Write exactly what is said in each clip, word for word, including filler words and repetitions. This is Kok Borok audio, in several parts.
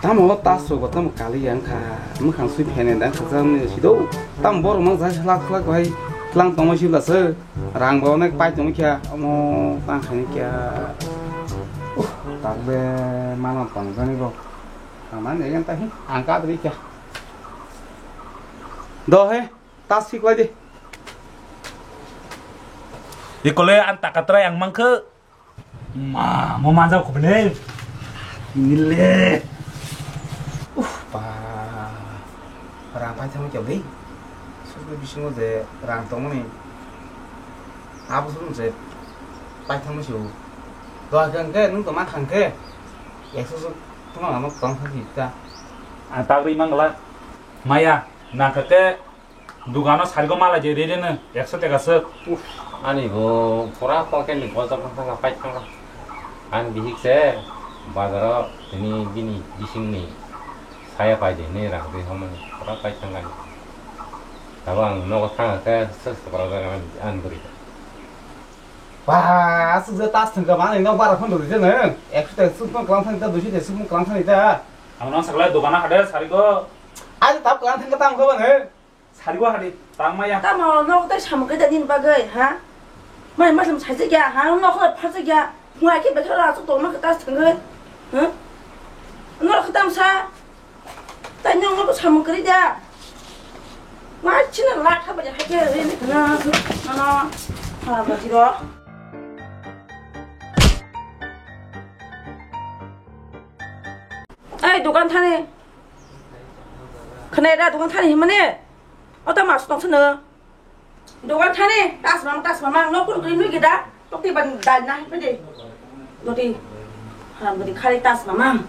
Amo tas rok bo tamo kali yang kha, mwkhang sui phene dang kha jang ni sido. Tam bor mang jai slak slak bai lang tong si la se. Rang bo nek pai tong kha, amo tang kha ni kya. Uh, tak be mana tong jani bo. Ang man yang ta hi, ang ka dri kya. Do he, tas sik lai di. Ikole an takatrai ang mangkhe. Ma, mo manjak ko bele. Nile. Uf, pa. Rang pai thangma kya bhi. Sukni bisingo je rang tongmani. Abo sukni je pai thangma si. Do hangke nung to ma hangke. Ekso suk tuma lama tong thang kita. Ang tagri mangla. Maya, nang kake Dugano sarigo mala je rere no ekso teka swk. Uff, ani bo pura pocket ni gojak wngkha pai thangkha. Ang bihik se bazaro tini bini bising ni saya pai de hinwi rang ri hwnmani pura pai thangkha ni. Abo ang nogo thangkha khe swk swk rajak ani bwrwi. Ba, aswk je tas thangkha ba ani nok bara phano rwdi jeno. Ekso teka swk phano klang thangkha, duiso teka swk phano klang thangkha. Ang no sakle dugano hade sarigo. Ani tab klang thangkha tamo khe ba ne. Sarigo hadi, tangmaya. Tamo nok tei samung khe da nini bagwi, ha? Mai masam saijak ya, ha? Nok khe pharjak ya. Phunga khe betha ra chuk tongma khe tas thangwi. Ha? Nok khe tamsa. Tai nok nok samung kri da. Ma china la kha ba ya khe ri ni na. Na na. Ha ba jiro. Ei, dokan thani. Khwnai da, dokan thani himani. O ta mas tong sano. Dokan thani, tas mama, tas mama, no kun kri nui gida. Tok ti ban dal na himani. Doti. Haram doti khari tas mama.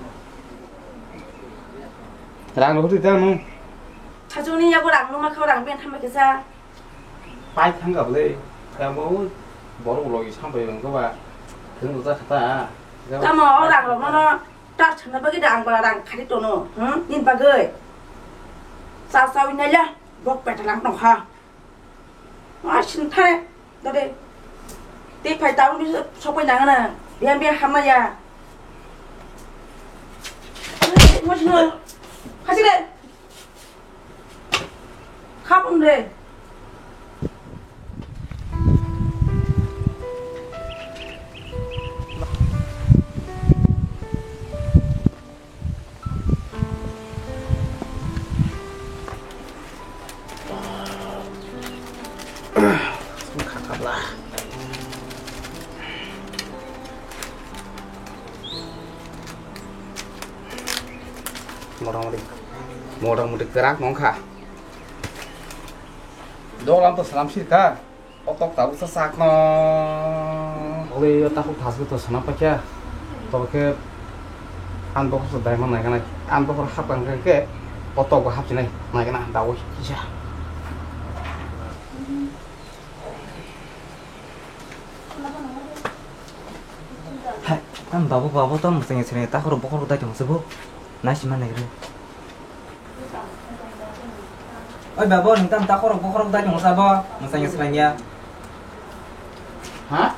Rang roti ta no. Thajuni ya ko rang no ma kho rang ben thamba kisa. Pai thang ga bole. Ya bo borok logi sampai ko ba. Thung ja khata. Tamo o rang rok no. Tak sana bagwi da ang ba rang khari tono, hmm? Nini bagwi. Sa sa wina ya, bok peta lang tong kha. Ma sin thai, dade. Te phai ta uni sopai nang na, biya biya hama ya. Mo sino, khasi de. Khapung de. Motamoti, motamoti kwrak wngkha. Dolam to salam sirkha. O tok tabuk sa sak no. Oi, o takhuk thasgo to sana pakya. To khe an bokhor so daima nai kana. An bokhor hap kang khe o tok bo hap sinai nai kana dawi kisa. Hai, tam babu, babu, tam senge senge takhuk bokhor dai tong sebo. Nai sima nai re. Oi babo, nung tam takhorok bokhorok dai tong sabo, mwsang ya swrang ya. Ha?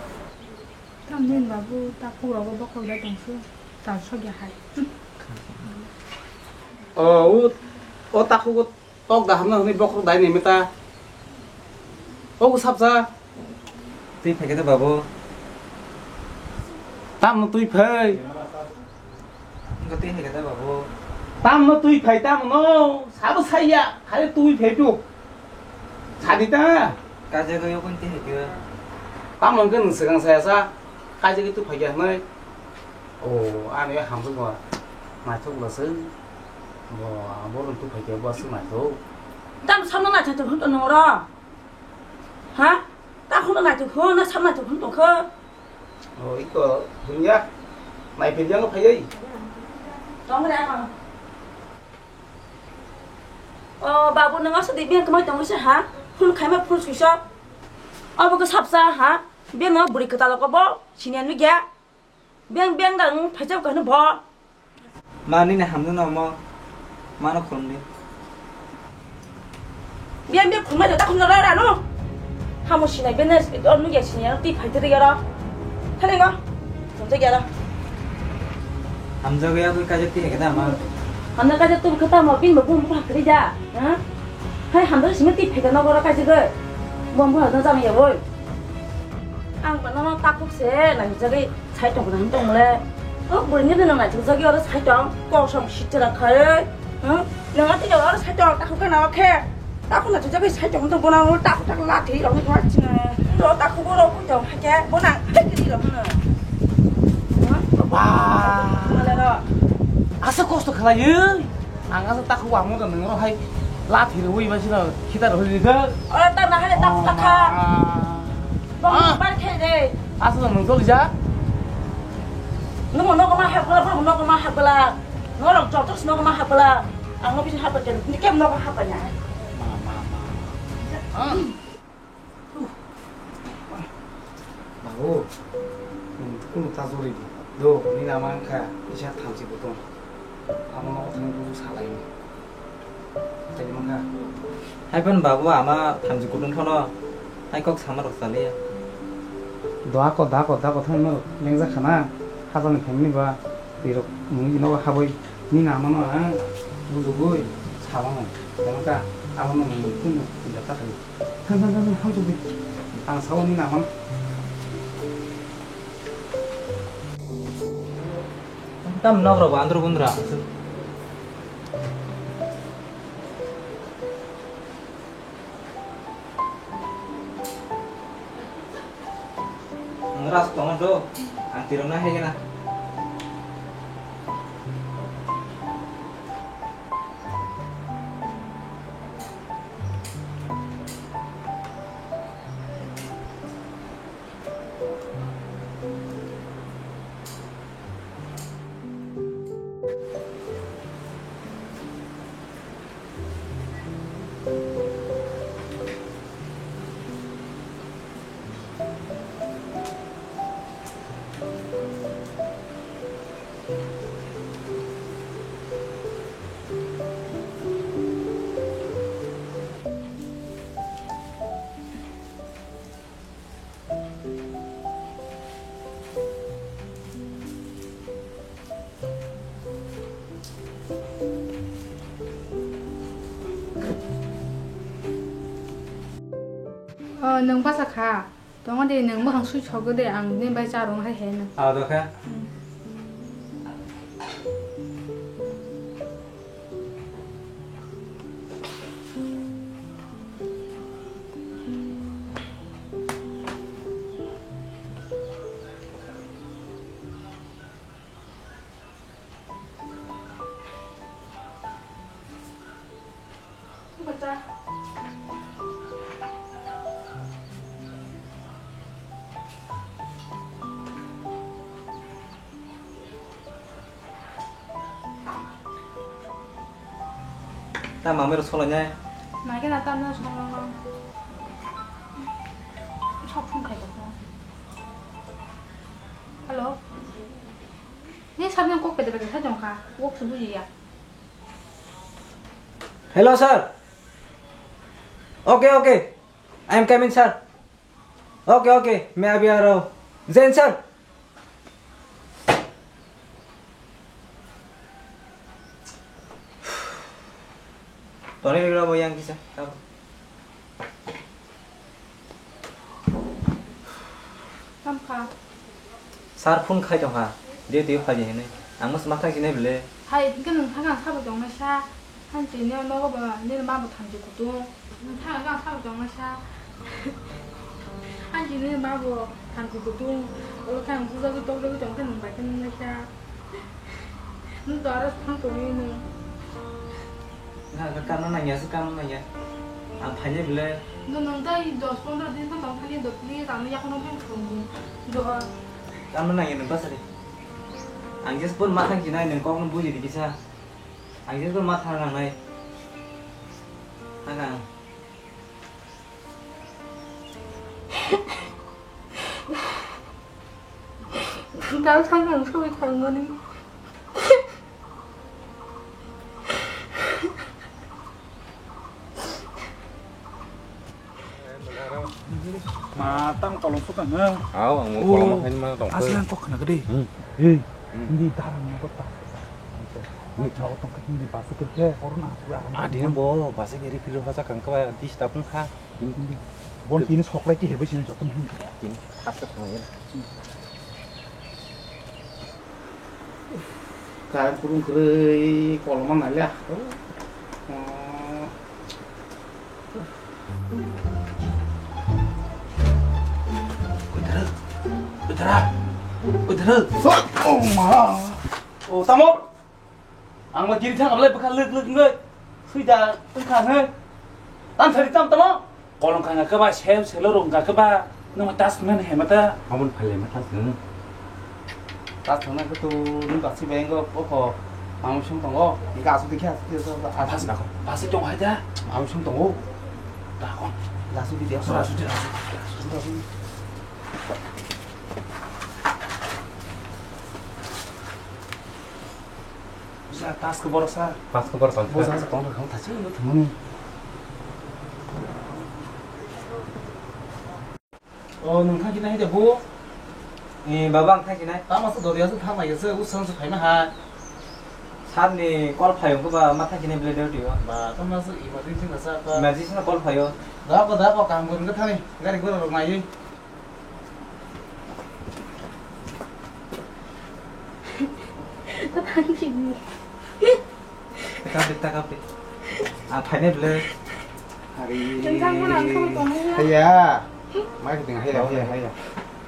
Tam din babu, takhorok bokhorok dai tong su, tal sok ya hai. O, o, o takhorok tok da hamna hwnwi bokhorok dai ni meta. O, sapsa. Twi phai khe da babu. Tam no twi phai. Wngkha twi hai khe da babu. Tamno twi phai, tamno sabo saiya, khali twi phai tu. Sadi ta. Kaje ga yokon twi hai khe. Tamno hwnkhe nwng swkang saya sa, kaje ga twi phai khe hwnwi. O, ani hamjwk bo naithok bo se. Bo, bo rwng twi phai khe bo se naithok. Tam samno naithok hwn to nongro. Ha? Ta hwn naithok hwn, na sam naithok hwn tongkha. O, iko, dunya. Nai pin jang phai. Tong re ama. O, babu nang asa di biang kemai tong se ha? Full khaima full suisa. Abo ke sapsa ha? Biang no buri ketalo ko bo, sinian mi gya. Biang biang dang phaijak kano bo. Ma nini hamno no mo. Mano khulumdi. Biang biang khulumai da khulumna ra ra no. Hamo sinai bene or nugya sinai ti phai tiri yara. Thale ngo. Thonte gyara. Hamjago ya koi kaje ti hekeda ma. Hamna kaisa tubui khe tamo bini bo bumung buphang kwrwi da, ha? Hai hamdra simi twi phaikha nogo oro kaisa khe. Bumung buphang no jama ya woi. Ang bo nono takhuk se naichukjagwi sai tongkha hinwi tongmole. O bwrwini bini naichukjagwi oro sai tong, kok som sitra khai. Ha? Nwng atwi oro sai tong takhuk khe na khe. Takhuk na chujagwi sai tong tong bona takhuk tak lathi rok ni thwa china. Ro takhuk ro pui tong hakhe bona hakhe ri rok no. Ba. Male ro. Asa kosto khlai. Ang asa takhuk amo da nwng ro hai lathi ro wi ba sino khita ro ri kha. Ora ta na hale takhuk takha. Bong bar khe de. Asa nwng joli ja. Nwng no ko ma hakbala, bong no ko ma hakbala. Norok joto sino ko ma hakbala. Ang no bisin hakbala ken. Ni kem no ko hakbala. Ma, ma, ma. Ah. Babu, nwng kunu ta jori di. Do, nini ama wngkha kisa thamchi kutung. Amo nogo thangwi buju salaini. Tei wngkha. Hai phano babu ama thamchi kutung phano hai kok sama rok chaliya. Do ako, da ako, da ako thangno lengjak khana. Hajani family ba tirok nwng nogo habwi nini ama no ang bujugwi salano. Tei wngkha abo no nwng kunu pila ta khai. Thang, thang, thang, thang, thang, thang. Ang sao ni naman. Tam nok rok andro bundra. Ras tongo do. Ang tirok na hegena. O, nwng bwsa kha? Tongo de, nwng bwkhang sui sogwi de, ang nini bai cha rwng hai khe nw. Ah, do khe. Hmm. Ta mami rok solai nai. Nai khe na ta na song nang. Sok phone khai ko. Hello. Ni sabni kok pede pede sa jong kha. Wok su buji ya. Hello, sir. Okay, okay. I am coming, sir. Okay, okay. May I be around? Jen, sir. Toni ni rabo yang kisa. Tamo kha? Sir phone khai tong kha, duty o phai di hinwi. Ang masa ma thang sinai bwle. Hai, hwnkhe nwng thang ang sabo tong naisa. Hanchi ni nogo bo nini ma bo thamchi kutung. Nwng thang ang sabo tong naisa. Hanchi nini ma bo thamchi kutung. Olo khe ang puja gwi tok jagwi tong khe nwng bai khe nung naisa. Nwng to aro thang tongwi nwng. Nang khe kamna nangya se, kamna nangya. Ang phainai bwle. Nwng, nwng tei dos pondro din phano tong thani do, please, ang yakno phai thong di. Do. Kamna nangya nwng bwsari. Ang just phone ma thang sinai, nwng kokno buji di kisa. Ang just phone ma thang nangnai. Thang ang. Dal thang ang soi thangmani. Ma tang kolom sukha na. Aw, ang mo kolom hain ma tong. Aslan kok khna gede. Hmm. Hey, hindi darang mo kota. Chao tong ka hindi bus ke ke or na tu. Ah, dini bo bus ke ri phiro bus kang ka disturb wng kha. Bon tini soklai ti hebo sini joto hin. Tini aste thang ya. Karam kurung kere koloma nalya. Uthara, uthara, uthara. Oh ma. Oh, tamo. Ang ma kiri thang ablai bwkha lwk lwk wngwi. Sui da wngkha hwnwi. Tam sari tam tamo. Kolong kha khe ba sel selo rong kha khe ba. Nang ma tas men he mata. Abon phale ma tas nang. Tas thang na khe to nung kasi ba engo poko. Ang sung tongo. Ika asu dikhe asu dikhe asu. Pas na ko. Pas tong hai da. Ang sung tongo. Ta ko. Asu dikhe asu. Asu dikhe asu. Sa, tas ke borok sa. Tas ke borok sa. Bo sa, sa, tong thang thasi, yo thumuni. O, nung thang kina hide bu? Eh, baba, ang thang kina. Tama sa dori asu thang lagi sa, u sang sa phaima ha. Sir ni call phayo ko ba, ma thang kina bele duty o. Ba, tama sa emergency na sa ka. Emergency na call phayo. Da ko, da ko, kam gun ka thani. Gari gura rok mai. Taka pe, taka pe. Ah, phainai bwle. Hari. Tengkang mana ang kau tong ya? Haya. Mai kau tengah haya, haya, haya.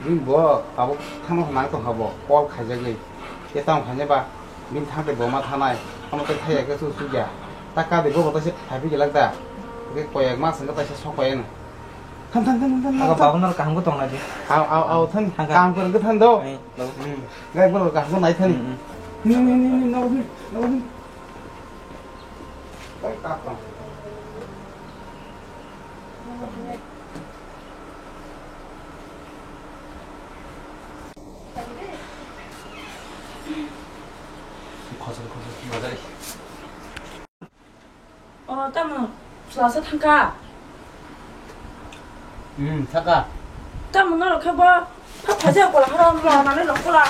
Bini bo tabuk thangma hwnna tong kha bo. Call khaijagwi. Ye tamo khainai ba. Bini thang tei bo ma thanai. Amo tei thaya khe su su ya. Taka de bo bo taise phaipi gelak da. Oke koyak mas wngkha taise sok pai ano. Than, than, than, than, than, Ako than. Babu nor kaham ko tong lagi. Aw, aw, aw, than. Thang ka. Kaham ko, than do. Ai, babu. Hmm. Gai bolo kaham ko nai thani. Hmm, hmm. Ni, ni, ni, ni, no, ni, no, ni. Gai kap tong. Khosor, khosor, bazar. O, tamo chwla se thangkha? Hmm, thangkha. Tamo norok khe bo pha phaja kola horo mo manwi rok kola.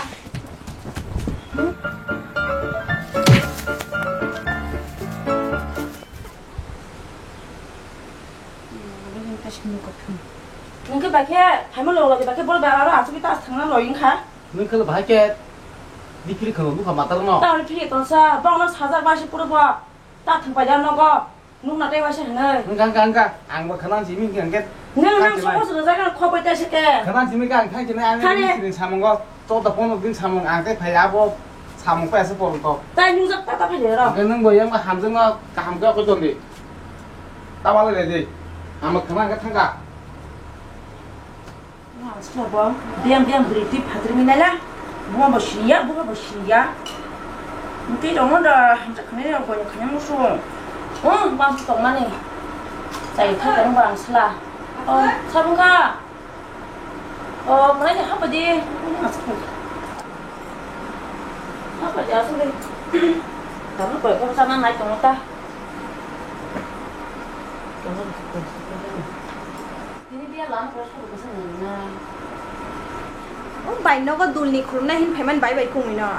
Nwng khe bai khe phaima log logi bai khe bol bai aro asugwi tas thangna loi wngkha. Nwng khe bai khe dikri khwlwng bukha matar no. Tamo phiri tongsa bongno sajak bai se puro bo. Ta thang paida nogo, nukna tei waisa hinwi. Wngkha, wngkha, wngkha. Ang bo khwnang simi wngkha hwnkhe. Nang, nang thang sokol swngjak nang khoboi tei se khe. Khwnang simi khe ang thang sini, ang thani. Sini samungo, chwda pono din samung ang tei phai abo samung paisa poronto. Tai nungjak ta ta phai de ro. Hwnkhe nwng bo yang hamjakno kaham khe koi tondi. Ta wale de di. Ang bo khwnang khe thangkha. Ang sabo biyang biyang bwrwi twi phatri minai la. Buma bo siniya, buma bo siniya. Twi tongo da, hamsa khani rok boino khani musu. Oh, bang tong mani. Chai tha tong bang sla. Oh, sabung kha. Oh, mani hapa di. Hapa di asli. Kamu koi koi sana nai tongo ta. Tini dia lama terus aku bisa nanya. O bai nogo dulni khulumnai hin phaiman bai bai kungwi no.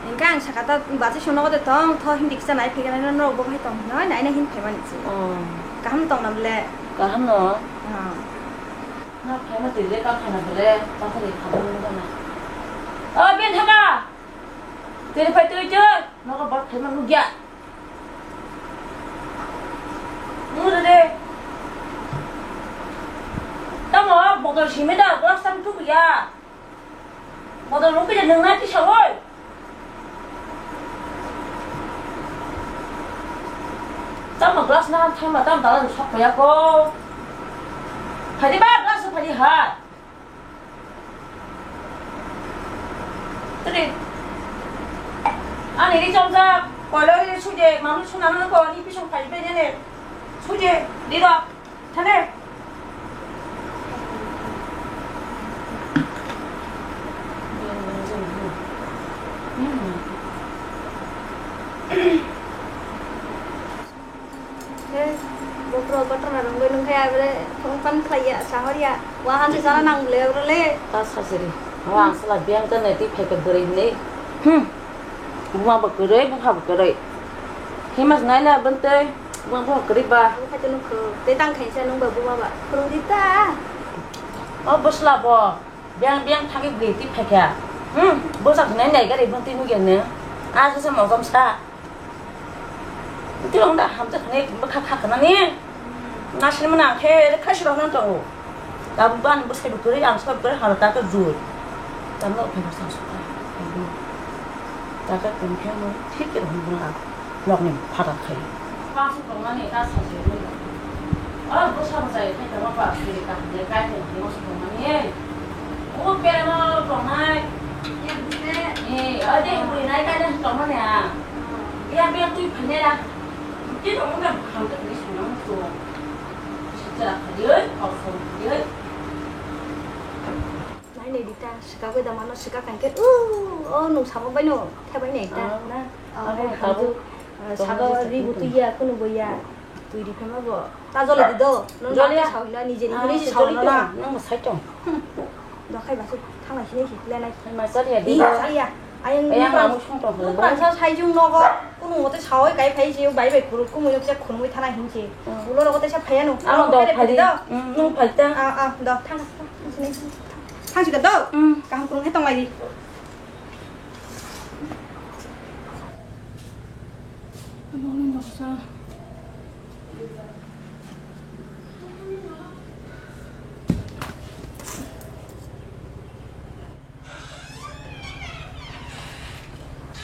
Hingke ang saka ta bachai song nogo de tong tho hindi kisa nai phigana no norok bo hai tong hino nai nai hin phaiman si. Oh. Kaham tong na bole. Kaham no. Ah. Na phaima twi le ka phaina bole ta thani khabang no na. O ben thaka. Tini phai twi twi. Nogo bak phaima nugya. Nung rede. Tamo botol simi da, glass tam tuku ya. Botol nung pide nung na kisa oi. Tamo glass na thaima tam tala sok ya ko. Phadi ba glass phadi ha. Tadi. Ani ri chomjak, koilo ri suje, manu suna manu ko, ni pisong phai pe ne ne. Suje, di ro, thane. He, bokro kotorma rwngwi nwngkhe abole phone pan khlaiya, sahorya. Wa hanse sana nang le, oro le. Ta sasiri. Wa ang sala biyang ta nai twi phaikha bwrwi hinwi. Hmm. Buma bo kwrwi, bupha bo kwrwi. Ni mas nai na bwntwi, bwng bo kwrwi ba. Ang khaito nung khwrwng. Tei tang khainsa nung ba buma ba. Khwrwng di ta. O bwsla bo. Biyang biyang thangwi bwrwi twi phaikha. Hmm, bwsak nai nai gari bwntwi nugya nung. A kisa mokam sa. Tei wng da hamjak hwnwi bwkha kha khwnani. Nasini mwnang khe khaisi rok nang tongo. Tabuk bani bwsai bo kwrwi ang soi kwrwi hano ta khe jui. Tamo phai bwsang sukha. Ta khe tong khe mo thik khe hwn bwla. Nokni phatar khai. Bwswk tongnani ta sachi. O bwsa bwsai khai tongma ba se kaham le kai tong mo se tongnani. O berma tongnai. Eh, o de bui nai kai tongmani a. Yang biang twi phainai ra. Twi tongmani ham ta twi sunang tu. Sitra khalioi, kosong khalioi. Nai nai di ta, sika bai da mano sika kangke. Uh, oh, nung sabok bai no, the bai nai ta, na. Oh, abo abo tabuk, eh, sabo ri butu ya, kunu bo ya. Twi ri phema bo. Ta jole di do. Nung jole ya. Sao na, nije ni, nije sao na. Nang bo sai tong. Dokhai ba se thang lai sini si le nai. Hai ma chali ya di. Di chali ya. Ayang ayang ni amu sung tong. Nung pran sa sai jung nogo. Kunu mote sawi kai phai si bai bai khuru kumu yok se khunui thana hin si. Hmm. Ulo rogo te sa phaya no. Ang do phali. Hmm, nung phali ta. Ah ah do thang. Thang si do. Hmm. Kaham kurung he tong lai di. Ano nung do sa.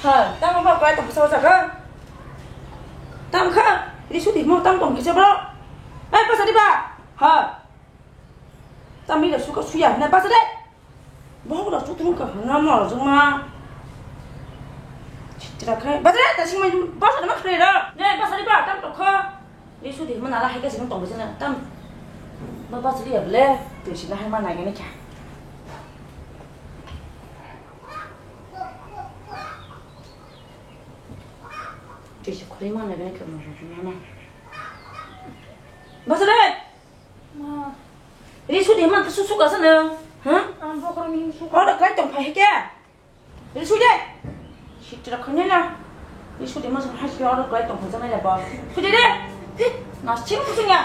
Ha, tamo ba kwlai tong sa jaga. Tam kha, ri sudi mo tam tong kisa bro. Ai, pasari ba. Ha. Tam ri suka suya na pasari. Bo ko su tong ka na mo jong ma. Chitra khai. Pasari ta sing mai pasari ma khre ra. Ne pasari ba tam to kha. Ri sudi mo na la hai ka sing tong ba jana tam. Ba pasari ya ble. Tu sing hai ma na ga ne kya. Twi se khoroi ma nai bai khe mo rwngthoma ma. Basa de! Ma. Ri sudi man su su ka sa na. Ha? Ang bokhorok ni su. Oro kai tong phai khe. Ri sudi. Sitra khone na. Ri sudi ma hai se oro kai tong phai sa na ya ba. Sudi de. Hi, na sing sing ya.